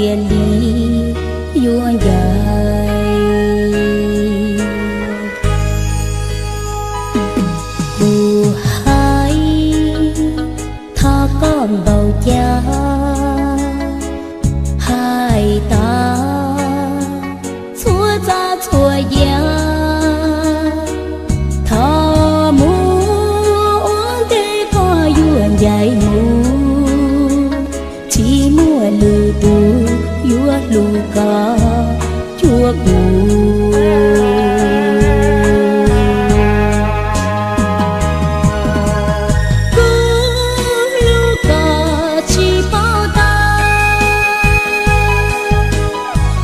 thiaj li yuav ncaim. Kuv hais thov koj npaum cas, hais tas txhua txoj txhua yam, thov mus ua ntej koj yuav ncaim mus, tsis muaj lwm tus yuav hlub koj cuag kuv. Kuv hlub koj tsis paub tag,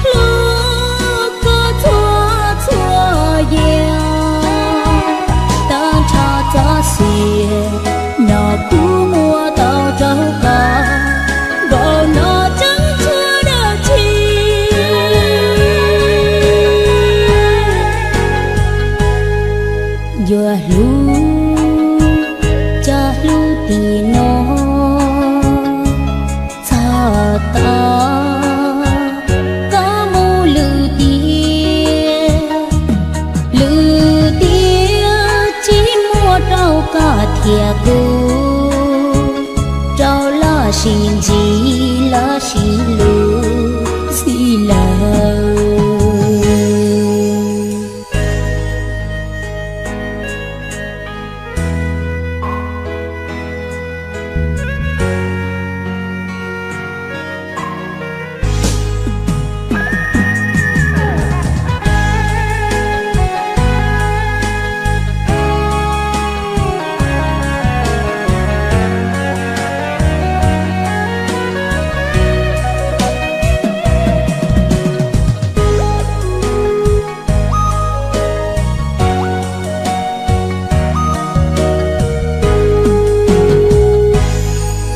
hlub koj txhua txhua yam, tag nrho txoj sia no kuv muab tau rau koj, npaum no tseeb tshuav dab tsi. Yuav hlub cov hlub tim no, txog tod koj mus lwm tiam, lwm tiam tsis muaj rau koj thiab kuv, rau los sis ntsib los sis lus xij lawm.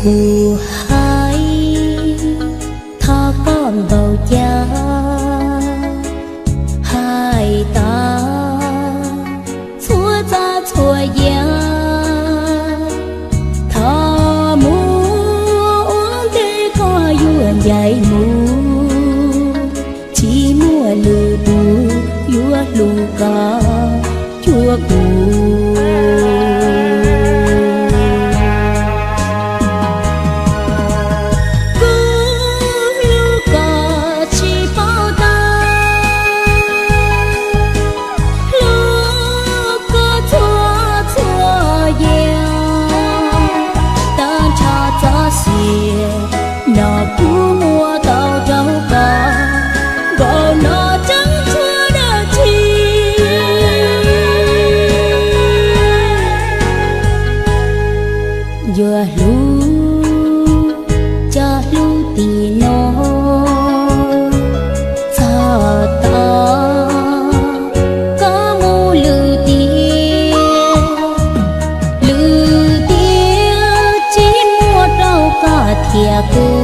Kuv hais thov koj npaum cas, hais tas txhua txoj txhua yam, thov mus ua ntej koj yuav ncaim mus, tsis muaj lwm tus yuav hlub koj cuag kuv. Kuv hlub koj tsis paub tag, hlub koj txhua txhua yam, tag nrho txoj sia no kuv muab tau rau koj, npaum no tseeb tshuav dab tsi. Yuav hlub cov hlub tim no, txog tod koj mus lwm tiam, lwm tiam tsis muaj rau koj thiab kuv,